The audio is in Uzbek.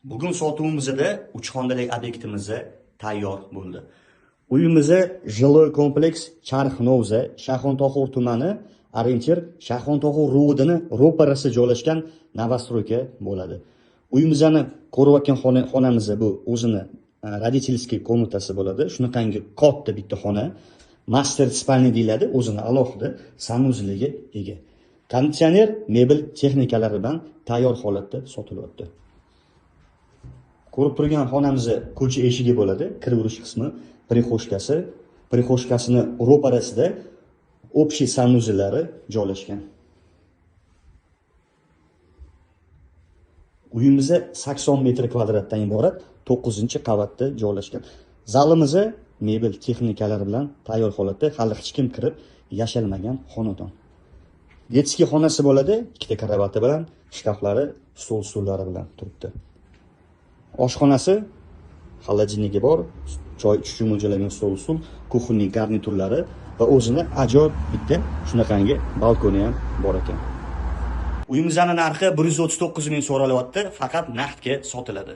Bugun sotuvimizda 3 xonadali obyektimiz tayyor bo'ldi. Uyimiz жилой kompleks Charx Novza, Shayxontohur tumani, ориентир Shayxontohur РОВД ini ro'parasida joylashgan новостройка bo'ladi. Uyimizni ko'rayotgan xonamiz bu o'zini родительский комната si bo'ladi. Shunaqangi katta bitta xona, master спальня deyiladi, o'zini alohida санузел iga ega. Konditsioner, mebel texnikalari bilan tayyor holatda sotilyapti. Ko'rib turgan xonamiz ko'cha eshigi bo'ladi, kiraverish qismi, прихожка si, прихожка sini ro'parasida общий санузел lari joylashgan. Uyimiz 80 metr kvadratdan iborat, 9-qavatda joylashgan. Zalimiz mebel texnikalari bilan tayyor holatda, hali hech kim kirib yashalmagan xonadon. Детский xonasi bo'ladi, ikkita karavati bilan, shkaflari, stol stullari bilan turibdi. Oshxonasi, холодильники bor, choy ichish uchun mo'ljallangan stol stul, кухонный garniturlari va o'zini ajoyib bitta shunaqangi balkoni ham bor ekan. Uyimizning narxi 139 ming so'ralyapti, faqat naqdga sotiladi.